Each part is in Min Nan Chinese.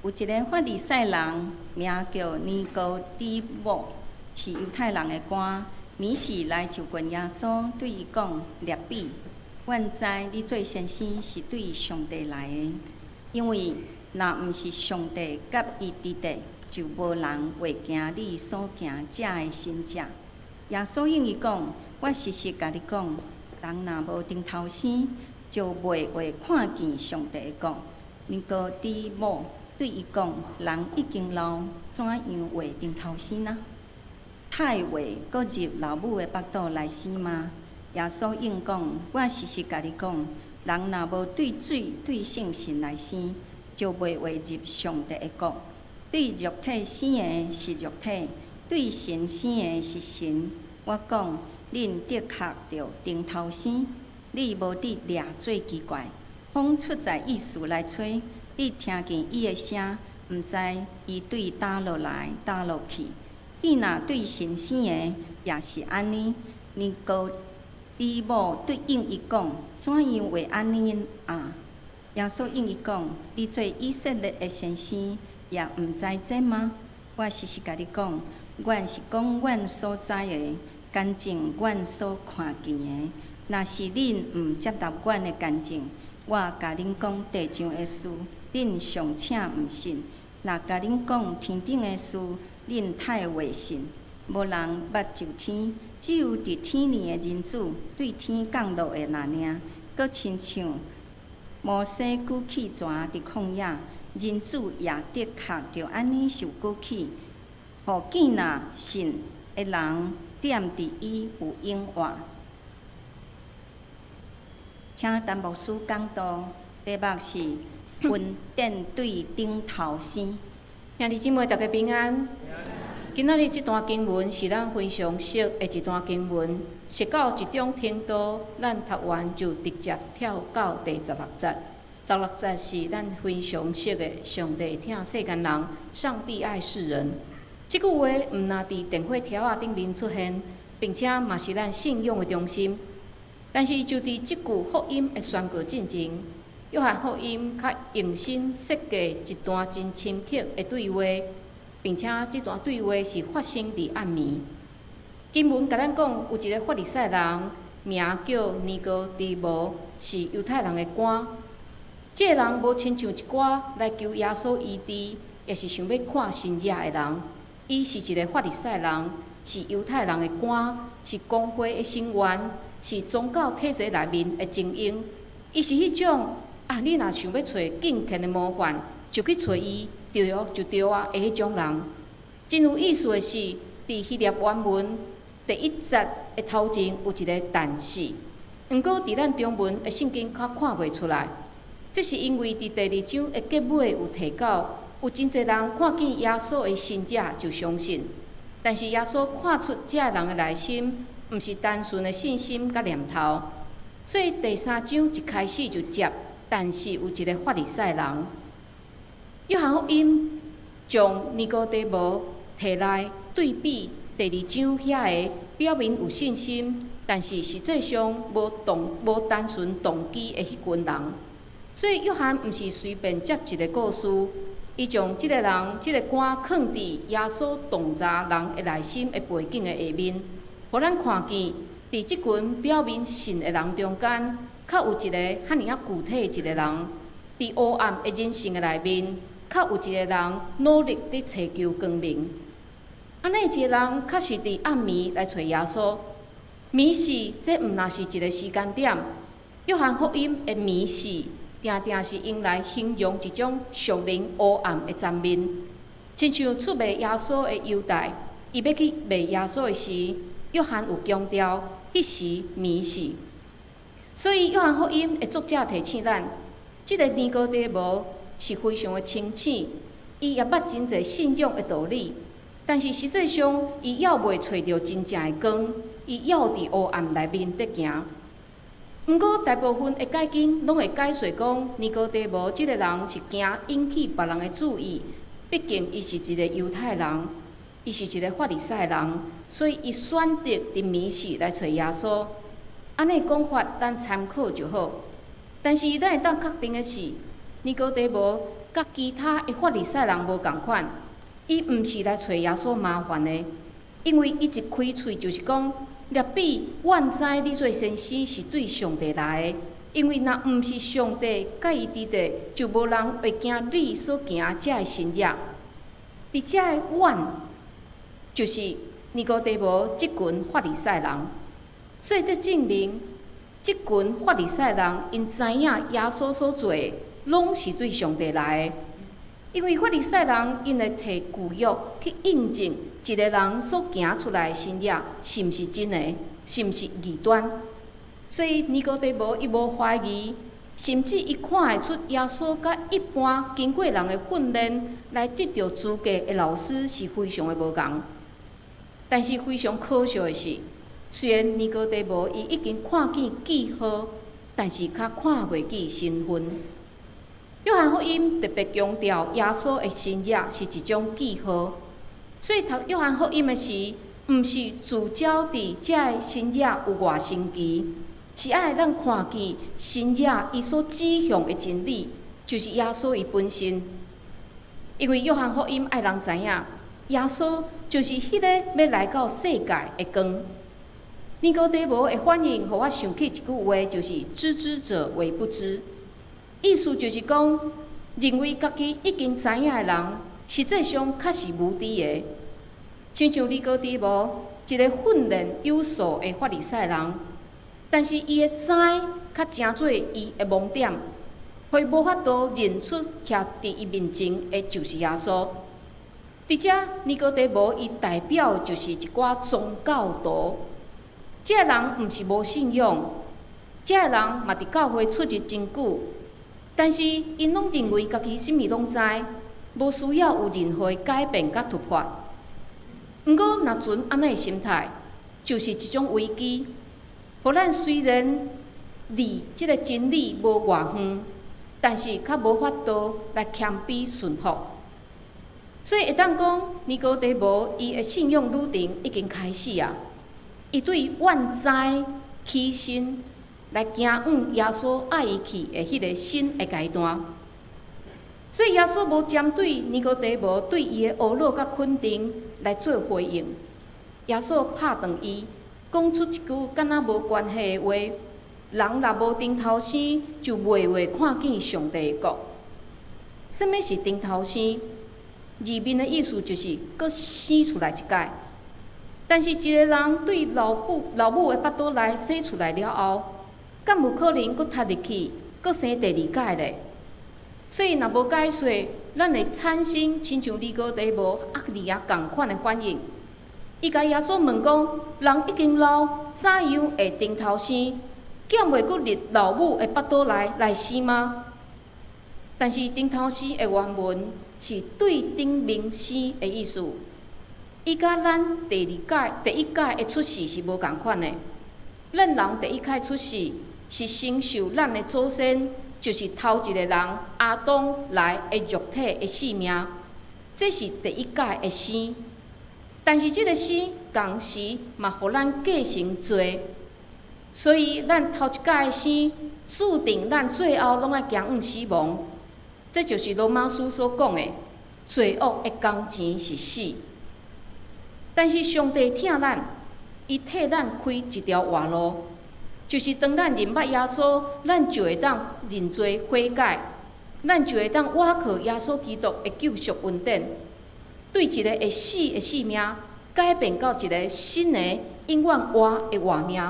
有一个法利賽人，名叫尼哥底母，是猶太人的官。暝時來就近耶穌，對伊講：辣彼，阮知你做先生是對上帝來的，因為若毋是上帝佮伊佇咧，就無人會行你所行這个神跡。耶穌應伊講：我實實共你講，人若無重頭生，就袂會看見上帝的國。尼哥底母對伊講：人已經老，怎樣會重頭生呢？太會閣入老母的腹肚來生嗎？耶穌應講：我實實共你講，人若無對水對聖神來生，就袂會入上帝的國。對肉體生的是肉體，對神生的是神。我講，恁的確著重頭生，你無佇掠做奇怪。風出在彼處來吹，你聽見伊的聲，毋知伊對佗落來，佗落去。囝若對神生的，也是按呢。尼哥底母對應伊講：怎樣會按呢啊？耶穌應伊講：你做以色列的先生，也毋知這嗎？我實實共你講，阮是講阮所知的，見證阮所看見的。若是恁毋接納阮的見證，我共恁講地上的事，恁尚且毋信；若共恁講天頂的事，恁太會信。無人捌上天，只有佇天裡的人子對天降落的爾。閣親像摩西舉起蛇佇曠野，人子也的確著按呢受舉起，予見若信的人踮佇伊有永活。請陳牧師講道，題目是恩典對頂頭生。兄弟姊妹，大家平安。今仔日這段經文是咱非常熟的一段經文，熟到一種程度，咱讀完就直接跳到第十六節。十六節是咱非常熟的，上帝疼世間人，上帝愛世人。這句話毋但佇電火條仔頂面出現，並且嘛是咱信仰的中心。但是就佇這句福音的宣告進前，約翰福音較用心設計一段真深刻的對話，並且這段對話是發生佇暗暝。經文共咱講，有一个法利賽人，名叫尼哥底母，是猶太人的官。這个人無親像一寡來求耶穌醫治，抑是想欲看神跡的人。伊是一个法利賽人，是猶太人的官，是公會的成員，是宗教體制內面的精英。伊是彼種啊，你若想欲揣敬虔的模範，就去揣伊，對就對啊的彼種人。真有意思的是，佇希臘原文第一節的頭前有一个但是，毋過佇咱中文的聖經較看袂出來。這是因為佇第二章的結尾有提到，有真濟人看見耶穌的神跡就相信，但是耶穌看出這人的內心，毋是單純的信心佮念頭，所以第三章一開始就接，但是有一个法利賽人。約翰福音將尼哥底母提來對比第二章遐个表面有信心，但是實際上無動無單純動機的彼群人。所以約翰毋是隨便接一个故事，伊將這个人、這个官囥佇耶穌洞察人的內心的背景的下面，予咱看見佇這群表面信的人中間，較有一个遐爾仔具體的一个人，佇黑暗的人性的內面，較有一个人努力佇尋求光明。按呢一个人確實佇暗暝來揣耶穌。暝時，這毋但是一个時間點。約翰福音的暝時，定定是用來形容一種屬靈黑暗的層面。親像出賣耶穌的猶大，伊欲去賣耶穌的時，約翰有強調，彼時暝時。所以約翰福音的作者提醒咱，這个尼哥底母是非常的清醒，伊也捌真濟信仰的道理，但是實際上伊猶未揣著真正的光，伊猶佇黑暗內面佇行。毋過大部分的解經攏會解說講，尼哥底母這个人是驚引起別人的注意，畢竟伊是一个猶太人，伊是一个法利賽人，所以伊選擇佇暝時來揣耶穌。按呢講法，咱參考就好。但是咱會當確定的是，尼哥底母佮其他的法利賽人無仝款，伊毋是來揣耶穌麻煩的，因為伊一開喙就是講：辣彼，阮知你做先生是對上帝來的，因為若毋是上帝佮伊佇咧，就無人會行你所行這个神蹟。佇遮的阮，就是尼哥底母這群法利賽人，所以這證明，這群法利賽人𪜶知影耶穌所做的，攏是對上帝來的。因為法利賽人𪜶會提舊約去印證一个人所行出來的神蹟是毋是真的，是毋是異端。所以尼哥底母伊無懷疑，甚至伊看會出耶穌佮一般經過人的訓練來得著資格的老師是非常的無仝。但是非常可惜的是，雖然尼哥底母伊已經看見記號，但是較看袂見身份。約翰福音特別強調耶穌的神蹟是一種記號，所以讀約翰福音的時，毋是聚焦佇這个神蹟有偌神奇，是愛咱看見神蹟伊所指向的真理，就是耶穌伊本身。因為約翰福音愛人知影，耶穌就是彼个欲來到世界的光。尼哥底母的反應，予我想起一句話，就是“知之者為不知”。意思就是講，認為家己已經知影的人，實際上較是無知的。親像尼哥底母，一个訓練有素的法利賽人，但是伊的知較成做伊的盲點，予伊無法度認出徛佇伊面前的就是耶穌。佇遮，尼哥底母伊代表就是一寡宗教徒，這个人毋是無信仰，這个人嘛佇教會出入真久，但是𪜶攏認為家己啥物攏知，無需要有任何的改變佮突破。毋過，若存按呢的心態，就是一種危機。予咱雖然離這个真理無偌遠，但是較無法度來謙卑順服。所以會當講，尼哥底母伊的信仰旅程已經開始啊！伊對萬災起身來行往耶穌愛伊去的彼个新的階段。所以耶穌無針對尼哥底母對伊的呵咾佮肯定來做回應。耶穌拍斷伊，講出一句敢若無關係的話：人若無重頭生，就袂會看見上帝的國。啥物是重頭生？字面的意思就是閣生出來一擺。但是，一个人對老母的腹肚內生出來了後，敢有可能閣踢入去，閣生第二擺咧？所以，若無解說，咱會產生親像尼哥底母厄利亞仝款的反應。伊共耶穌問講：人已經老，怎樣會重頭生？敢會閣入老母的腹肚內來生嗎？但是重頭生的原文是對頂面生的意思，伊佮咱第二擺、第一擺的出世是無仝款的。咱人第一擺出世是承受咱的祖先，就是頭一个人亞當來的肉體的性命，這是第一擺的生。但是這个生仝時嘛，予咱繼承罪，所以咱頭一擺的生，注定咱最後攏愛行往死亡。這就是羅馬書所講的，罪惡的工錢是死。但是上帝疼咱，伊替咱開一條活路，就是當咱認捌耶穌，咱就會當認罪悔改，咱就會當倚靠耶穌基督的救贖恩典，對一个會死的性命，改變到一个新的永遠活的活命。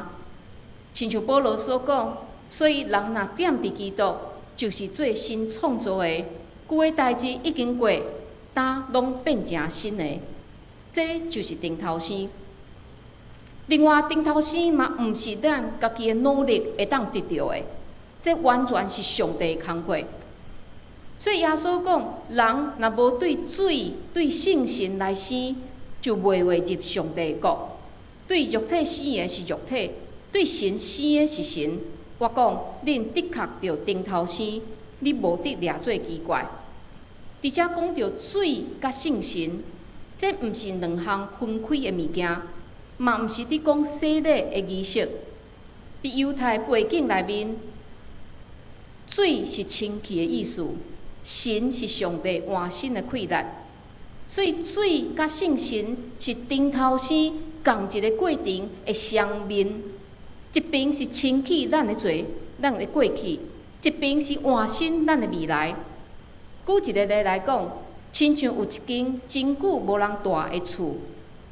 親像保羅所講，所以人若踮佇基督，就是做新創造的，舊的代誌已經過，焦攏變成新的。這就是重頭生。另外，重頭生嘛，毋是咱家己的努力會當得著的，這完全是上帝的工課。所以耶穌講，人若無對水、對聖神來生，就袂會入上帝的國。對肉體生的是肉體，對神生的是神。我講，恁的確著重頭生，你無得掠做奇怪。佇遮講著水佮聖神，這毋是兩項分開的物件，嘛毋是佇講洗禮的儀式。佇猶太背景內面，水是清氣的意思，神是上帝換新的氣力，所以水佮聖神是重頭生仝一个過程的雙面，一邊是清去咱的罪，咱的過去；一邊是換新咱的未來。舉一个例來講，親像有一間真久無人蹛的厝，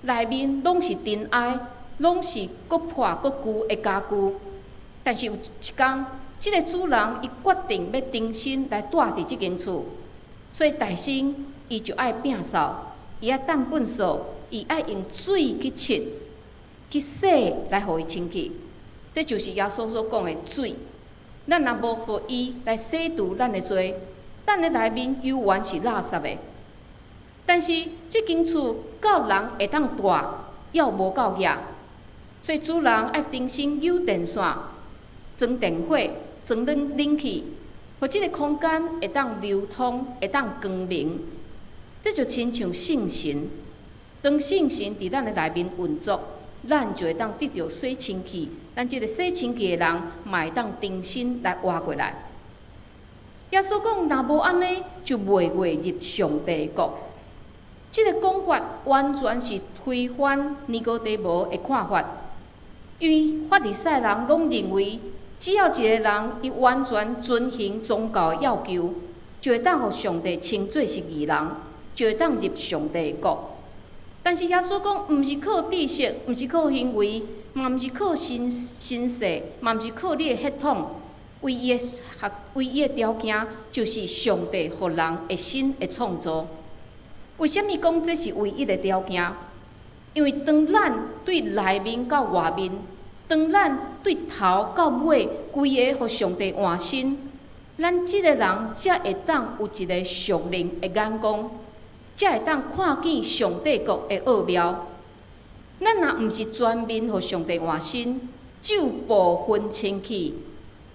內面攏是塵埃，攏是閣破閣舊的家具。但是有一工，這个主人伊決定欲重新來蹛佇這間厝，所以大先伊就愛摒掃，伊愛擲糞掃，伊愛用水去拭、去洗來予伊清氣。這就是耶穌所講的水。咱若無予伊來洗除咱的罪，咱的內面猶原是垃圾的。但是這間厝夠人會當蹛，猶無夠額，所以主人愛重新扭電線、裝電火、裝冷氣，予這个空間會當流通，會當光明。這就親像聖神，當聖神佇咱的內面運作，咱就會當得著洗清氣。咱這个洗清氣的人，嘛會當重新來活過來。耶穌講，若無按呢，就袂會入上帝的國。這个講法完全是推翻尼哥底母的看法，因為法利賽人攏認為，只要一个人伊完全遵行宗教的要求，就會當予上帝稱做是義人，就會當入上帝的國。但是耶穌講，毋是靠知識，毋是靠行為，嘛毋是靠身世，嘛毋是靠你的血統。唯一的條件，就是上帝予人的心的創造。為啥物講這是唯一的條件？因為當咱對內面到外面，當咱對頭到尾規个予上帝換新，咱這个人才會當有一個屬靈的眼光，才會當看見上帝國的奧妙。咱若毋是全面予上帝換新，只有部分清氣，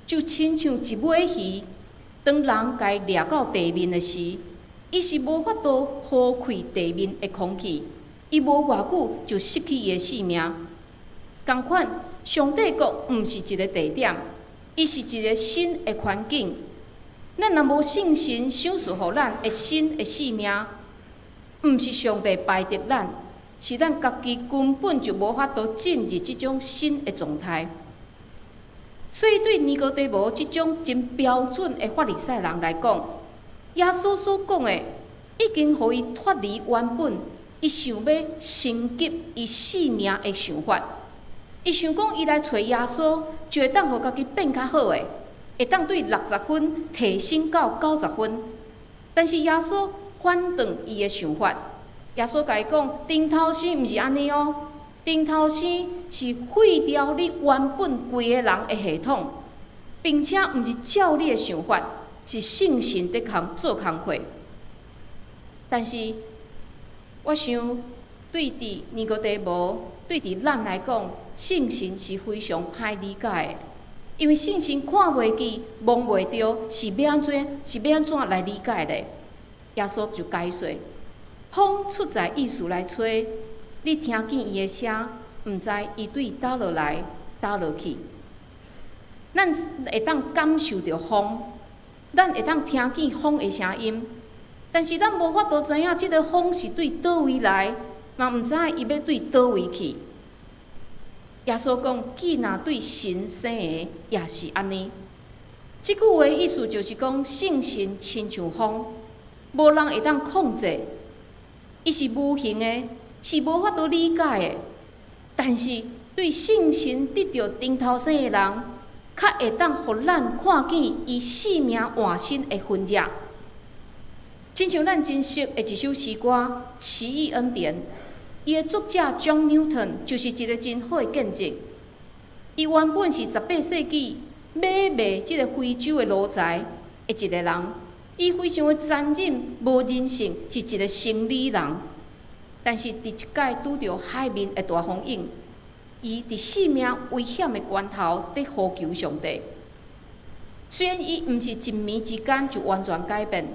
就親像一尾魚，當人共伊掠到地面的時，伊是無法度呼吸地面的空氣，伊無偌久就失去伊的性命。仝款，上帝國毋是一个地點，伊是一个新的環境。咱若無聖神賞賜予咱的新的生命，毋是上帝排斥咱，是咱家己根本就無法度進入這種新的狀態。所以對尼哥底母這種真標準的法利賽人來講，耶穌所講的已經予伊脫離原本伊想欲升級伊性命的想法。伊想講，伊來揣耶穌，就會當予家己變較好的，會當對60分提升到90分。但是耶穌反轉伊的想法，耶穌共伊講：重頭生毋是按呢哦，重頭生是廢掉你原本規个人的系統，並且毋是照你的想法，是聖神佇工做工課。但是，我想對佇尼哥底母，對佇咱來講，聖神是非常歹理解的，因為聖神看袂見、摸袂著，是欲按怎來理解咧？耶穌就解說：風出在意思來吹，你聽見伊的聲，毋知伊對佗落來，佗落去。咱會當感受著風，咱會當聽見風的聲音，但是咱無法度知影這个風是對佗位來，嘛毋知伊欲對佗位去。耶穌講：既若對神生的，也是按呢。這句話意思就是講，聖神親像風，無人會當控制，伊是無形的，是無法度理解的。但是對聖神得著重頭生的人，較會當予咱看見伊生命換新的痕跡。親像咱真熟的一首詩歌《奇異恩典》，伊的作者 John Newton 就是一个真好的見證。伊原本是18世紀買賣這个非洲的奴才的一个人，伊非常的殘忍、無人性，是一个生理人。但是佇一擺拄著海面的大風湧，伊佇性命危險的關頭，佇呼求上帝。雖然伊毋是一暝之間就完全改變，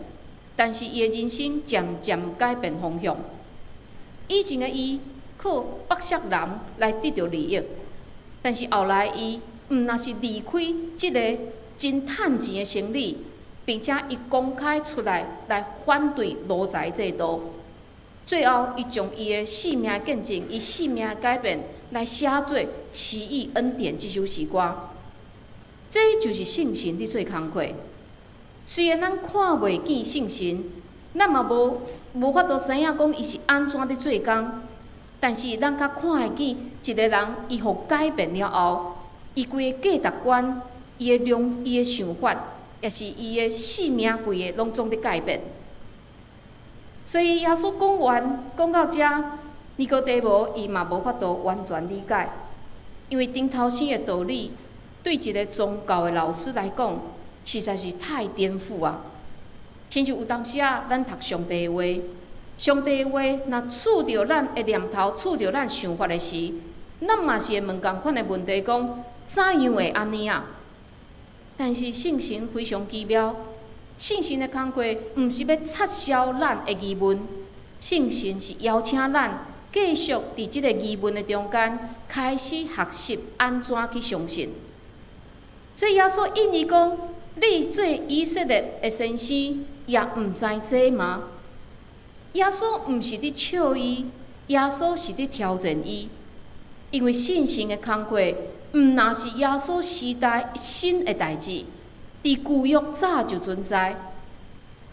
但是伊的人生漸漸改變方向。以前的伊靠剝削人來得著利益，但是後來伊毋但是離開這个真趁錢的生意，並且伊公開出來來反對奴才制度。最後，伊將伊的生命見證，伊生命改變來寫做《奇異恩典》這首詩歌。這就是聖神佇做工課。雖然咱看袂見聖神，咱嘛無法度知影講伊是按怎佇做工，但是咱較看會見一个人伊予改變了後，伊規个價值觀、伊的良、伊的想法，抑是伊的生命規个攏總佇改變。所以耶穌講完講到遮，尼哥底母伊嘛無法度完全理解，因為頂頭生的道理對一个宗教的老師來講，實在是太顛覆啊！親像有當時啊，咱讀上帝的話，上帝的話若觸著咱的念頭，觸著咱想法的時，咱嘛是會問仝款的問題，講怎樣會按呢啊？但是聖神非常奇妙，聖神的工課毋是欲插消咱的疑問，聖神是邀請咱繼續佇這个疑問的中間開始學習按怎去相信。所以耶穌應伊講：你做以色列的先生，也毋知這嗎？耶穌毋是佇笑伊，耶穌是佇挑戰伊。因為聖神的工課，毋但是耶穌時代新的代誌，佇舊約早就存在。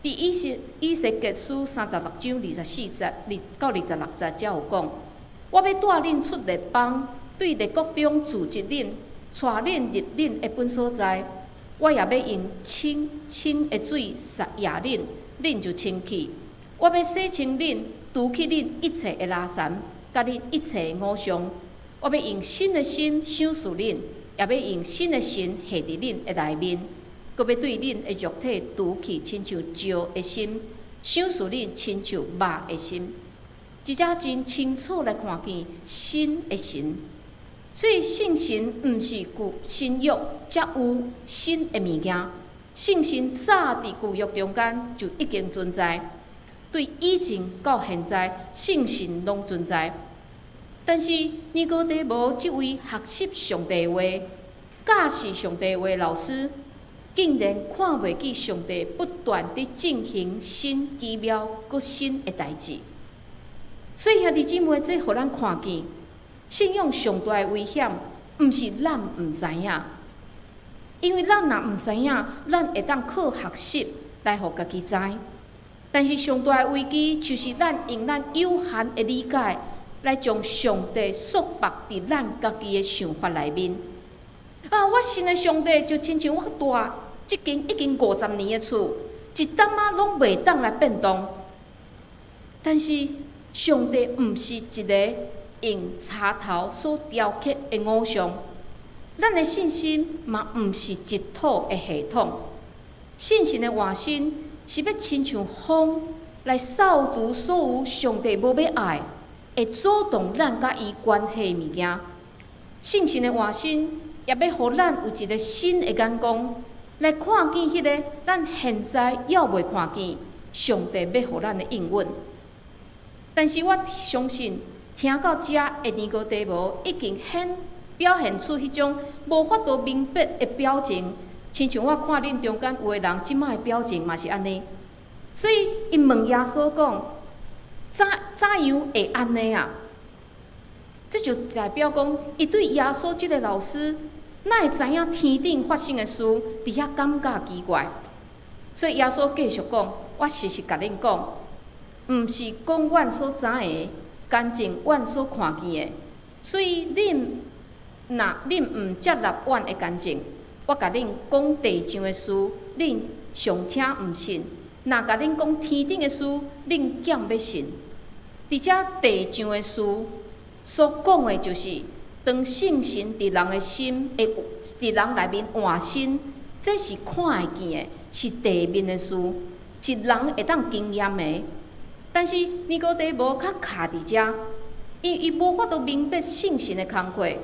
佇以西結書36章24節到26節，遮有講：我欲帶恁出列邦，對列國中組織恁，帶恁入恁的本所在。我也欲用清清的水洗恁，恁就清氣。我欲洗清恁，除去恁一切的垃圾，佮恁一切的偶像。我欲用新的心賞賜恁，也欲用新的神下佇恁的內面。閣欲對恁的肉體除去親像石的心，賞賜恁親像肉的心。這遮真清楚來看見新的神。所以聖神毋是舊新約才有新的物件，聖神早佇舊約中間就已經存在，對以前到現在，聖神攏存在。但是尼哥底母這位學習上帝話、教示上帝話老師，竟然看袂見上帝不斷佇進行新奇妙、閣新的代誌。所以兄弟姊妹，這予咱看見信仰上大的危險，毋是咱毋知影，因為咱若毋知影，咱會當靠學習來予家己知。但是上大的危機，就是咱用咱有限的理解，來將上帝束縛佇咱家己的想法內面。啊，我信的上帝就親像我蹛這間已經50年的厝，一點仔攏袂當來變動。但是上帝毋是一个用柴頭所雕刻的偶像，咱的信心嘛毋是一套的系統。信心的換新是欲親像風來掃除所有上帝無欲愛，會阻擋咱佮伊關係的物件。信心的換新也欲予咱有一个新的眼光，來看見彼个咱現在猶未看見上帝欲予咱的應允。但是我相信，聽到遮的尼哥底母已經顯表現出彼種無法度明白的表情，親像我看恁中間有的人這擺的表情嘛是按呢。所以伊問耶穌講：怎樣會按呢啊？這就代表講，伊對耶穌這个老師，哪會知影天頂發生的事，佇遐感覺奇怪。所以耶穌繼續講：我實實共恁講，毋是講阮所知的，乾淨阮所看見的。所以恁若恁毋接納阮的見證，我共恁講地上的事，恁尚且毋信；若共恁講天頂的事，恁減欲信。佇遮地上的事所講的，就是當聖神佇人的心會佇人內面換新，這是看會見的，是地面的事，是人會當經驗的。但是尼哥底母較卡佇遮，伊無法度明白聖神的工課，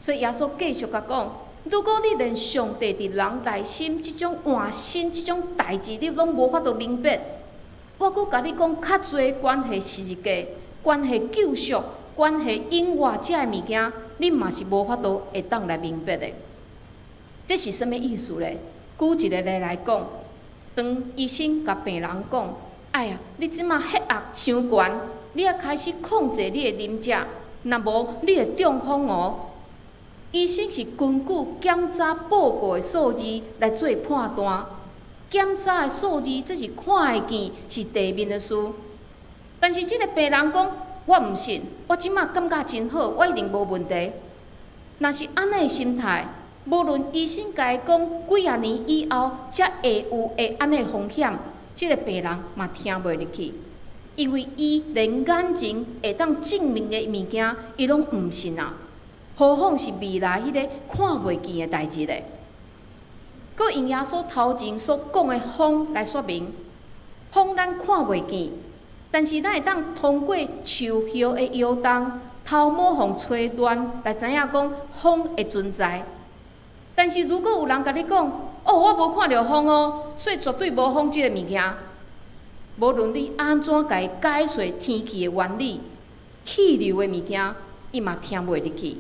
所以耶穌繼續共講：如果你連上帝佇人內心這種換新這種代誌，你攏無法度明白，我閣共你講較濟關係十字架、關係救贖、關係永活這个物件，你嘛是無法度會當來明白的。這是啥物意思咧？舉一个例來講，當醫生共病人講：“哎呀，你這馬血壓傷懸，你愛開始控制你的飲食，若無你會中風哦。”醫生是根據檢查報告的數字來做判斷，檢查的數字這是看會見，是地面的事。但是這個病人講：“我毋信，我這馬感覺真好，我一定無問題。”若是按呢的心態，無論醫生共伊講幾仔年以後才會有的按呢風險，這個病人嘛聽袂入去，因為伊連眼前會當證明的物件，伊攏毋信啊！何況是未來彼個看袂見的代誌咧？閣用耶穌頭前所講的風來說明，風咱看袂見，但是咱會當通過樹葉的搖動、頭毛予吹亂來知影講風的存在。但是如果有人共你講：“哦，我無看著風哦，所以絕對無風這个物件。”無論你按怎共伊解說天氣的原理、氣流的物件，伊嘛聽袂入去，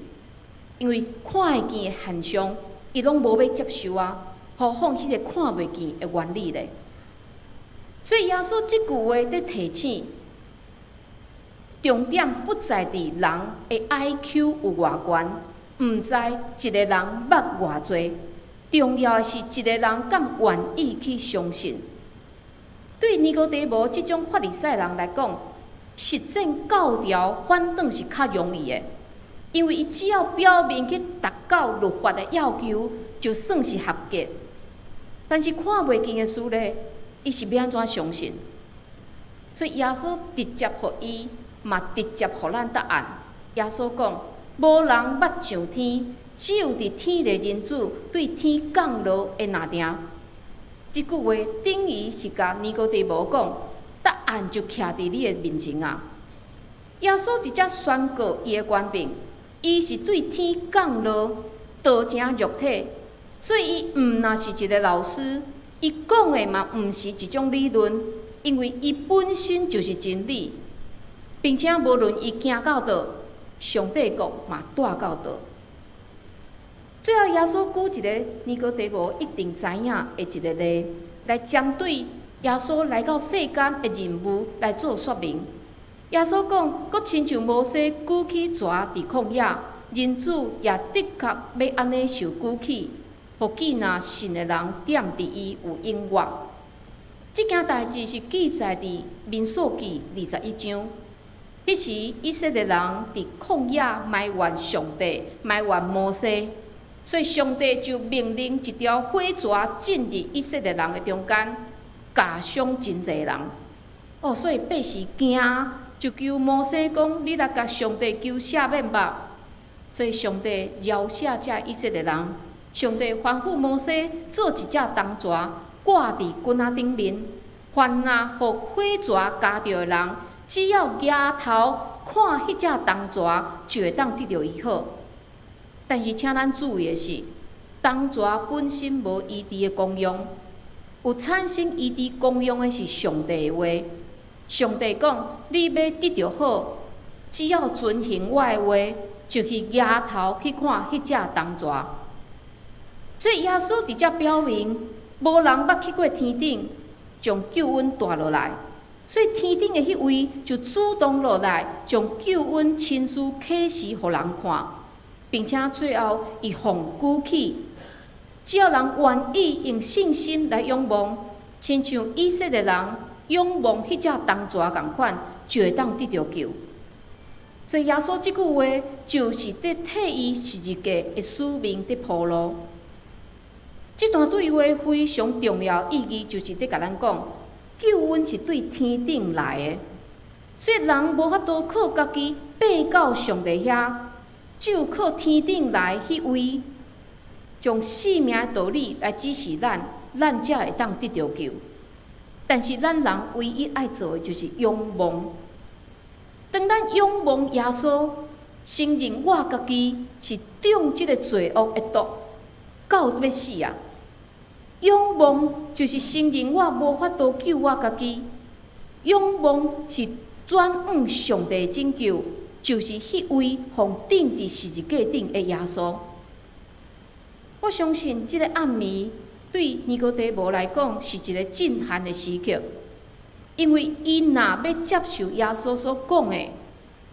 因為看會見的現象，伊攏無欲接受啊，何況彼个看袂見的原理咧？所以耶穌這句話佇提醒，重點不在佇人的 I Q 有偌懸，毋在一个人捌偌濟，重要的是一個人敢願意去相信。對尼哥底母這種法利賽人來講，實踐教條反轉是較容易的，因為伊只要表面去達到律法的要求，就算是合格。但是看袂見的事咧，伊是欲按怎相信？所以耶穌直接予伊，嘛直接予咱答案。耶穌講：無人捌上天，只有佇天的人子對天降落的爾爾。這句話等於是共尼哥底母講，答案就徛佇你的面前啊！耶穌佇遮宣告伊的權柄，伊是對天降落，道成肉體，所以伊毋若是一個老師，伊講的嘛毋是一種理論，因為伊本身就是真理，並且無論伊行到佗，上帝國嘛帶到佗。最後，耶穌舉一个尼哥底母一定知影的一个例，來針對耶穌來到世間的任務來做說明。耶穌講，閣親像摩西舉起蛇佇曠野，人子也的確欲按呢受舉起，予見若信的人踮佇伊有永活。這件代誌是記載佇民數記21章。彼時以色列人佇曠野埋怨上帝，埋怨摩西。所以上帝就命令一條火蛇進入以色列人的中間，咬傷真濟人。哦，所以百姓驚，就求摩西講：“你來共上帝求赦免吧。”所以上帝饒赦這以色列人。上帝吩咐摩西做一隻銅蛇，掛佇棍仔頂面，凡若予火蛇咬著的人，只要舉頭看彼隻銅蛇，就會當得著醫好。但是，請咱注意的是，銅蛇本身無醫治的功用，有產生醫治功用的是上帝的話。上帝講：“你欲得著好，只要遵行我的話，就去舉頭去看彼隻銅蛇。”所以耶穌佇遮表明，無人捌去過天頂，將救恩帶落來。所以天頂的彼位就主動落來，將救恩親自啟示予人看。並且最後，伊予舉起，只要人願意用信心來仰望，親像以色列人仰望彼隻銅蛇仝款，就會當得著救。所以耶穌這句話，就是佇替伊十字架的使命佇鋪路。這段對話非常重要意義，就是佇共咱講，救恩是對天頂來的，所以人無法度靠家己爬到上帝遐。只有靠天頂來彼位，將生命的道理來指示咱，咱才會當得著救。但是咱人唯一愛做的就是仰望。當咱仰望耶穌，承認我家己是中這个罪惡的毒，到欲死啊！仰望就是承認我無法度救我家己。仰望是轉向上帝拯救，就是彼位予釘佇十字架頂的耶穌。我相信這个暗暝，對尼哥底母來講是一个震撼的時刻，因為伊若欲接受耶穌所講的，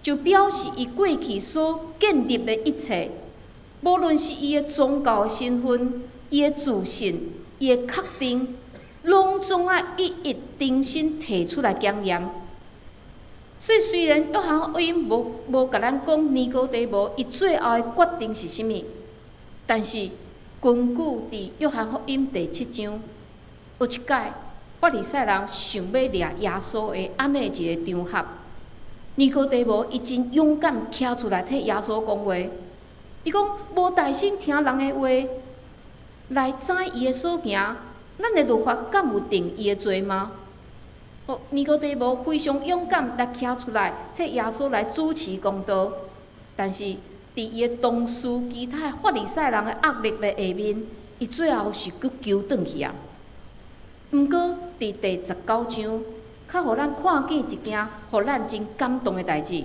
就表示伊過去所建立的一切，無論是伊的宗教的身份、伊的自信、伊的確定，攏總愛一一重新提出來檢驗。所以雖然約翰福音無共咱講尼哥底母伊最後的決定是啥物，但是根據佇約翰福音第七章，有一擺法利賽人想欲掠耶穌的按呢一个場合，尼哥底母伊真勇敢徛出來替耶穌講話。伊講無大聲聽人的話，來知伊的所行，咱的律法敢有定伊的罪嗎？哦，尼哥底母非常勇敢來徛出來替耶穌來主持公道，但是佇伊的同事其他的法利賽人的壓力的下面，伊最後是閣勼轉去啊。毋過，佇第19章，較予咱看見一件予咱真感動的代誌，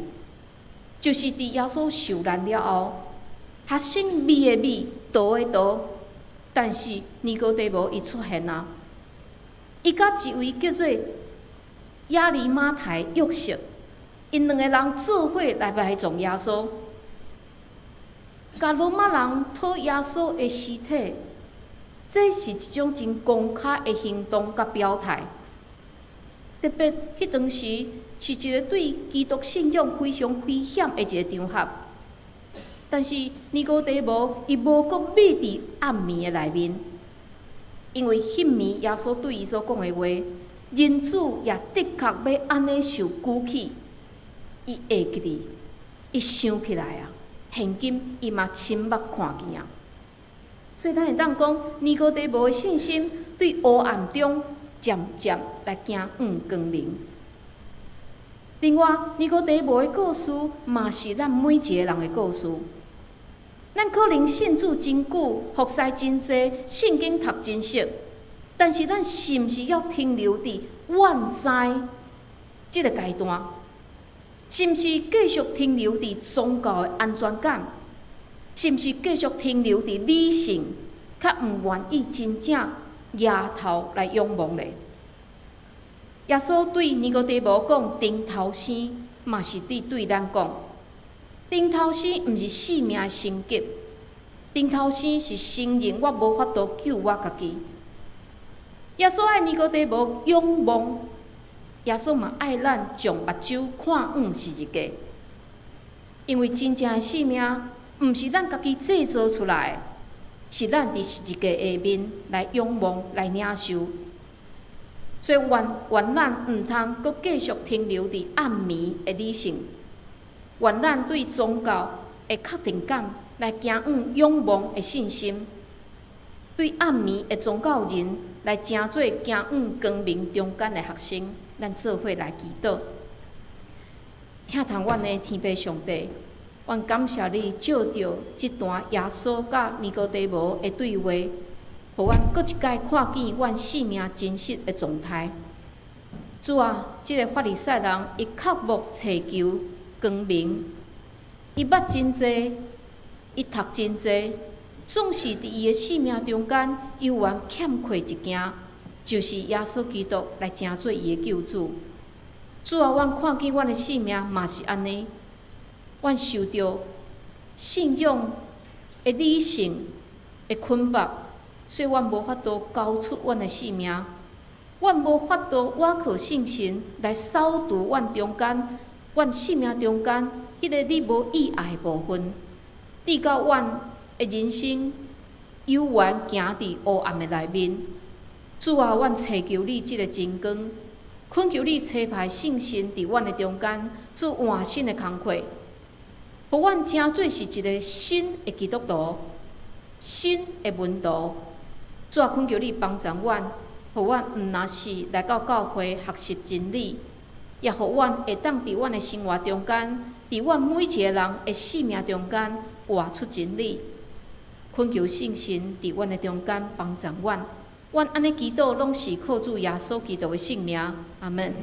就是佇耶穌受難了後，學生避的避，逃的逃，但是尼哥底母伊出現啊，伊佮一位叫做亞利馬太約瑟，𪜶兩个人做伙來埋葬耶穌，共羅馬人討耶穌的屍體，這是一種真公開的行動佮表態。特別彼當時是一个對基督信仰非常危險的一个場合。但是尼哥底母伊無閣覕佇暗暝的內面，因為彼暝耶穌對伊所講的話，人子也的確欲按呢受舉起，伊會記得，伊想起來啊，現今伊嘛親目看見啊。所以咱會當講，尼哥底母的信心對黑暗中漸漸來行向光明。另外，尼哥底母的故事嘛是咱每一个人的故事。咱可能信主真久，服侍真濟，聖經讀真熟，但是咱是毋是猶停留佇阮知這个階段？是毋是繼續停留佇宗教的安全感？是毋是繼續停留佇理性，較毋願意真正抬頭來仰望咧？耶穌對尼哥底母講：“重頭生”，嘛是佇對咱講。重頭生毋是性命的升級，重頭生是承認我無法度救我家己。耶穌愛尼哥底母仰望，耶穌嘛愛咱將目睭看向十字架，因為真正的性命毋是咱家己製造出來的，是咱佇十字架下面來仰望、來領受。所以願願咱毋通閣繼續停留佇暗暝的理性，願咱對宗教的確定感來行向仰望的信心，對暗暝的宗教人來成做行向光明中間的學生，咱做伙來祈禱。疼痛阮的天父上帝，阮感謝你藉著這段耶穌佮尼哥底母的對話，予阮閣一擺看見阮生命真實的狀態。主啊，這个法利賽人伊渴慕尋求光明，伊捌真濟，伊讀真濟，總是佇伊的生命中間猶原欠缺一件，就是耶穌基督來成做伊的救主。主啊，阮看見阮的生命嘛是按呢，阮受著信仰的理性的捆綁，所以阮無法度交出阮的性命，阮無法度倚靠聖神來掃除阮中間、阮生命中間彼个你無意愛的部分，直到阮的人生猶原行佇黑暗的內面。主啊，阮尋求你這个真光，懇求你差派聖神佇阮的中間做換新的工課，予阮成做是一个新的基督徒、新的門徒。主啊，懇求你幫助阮，予阮毋若是來到教會學習真理，也予阮會當佇阮的生活中間，佇阮每一个人的生命中間活出真理。懇求聖神佇阮的中間幫助阮。阮按呢祈禱，攏是靠主耶穌基督的聖名。阿門。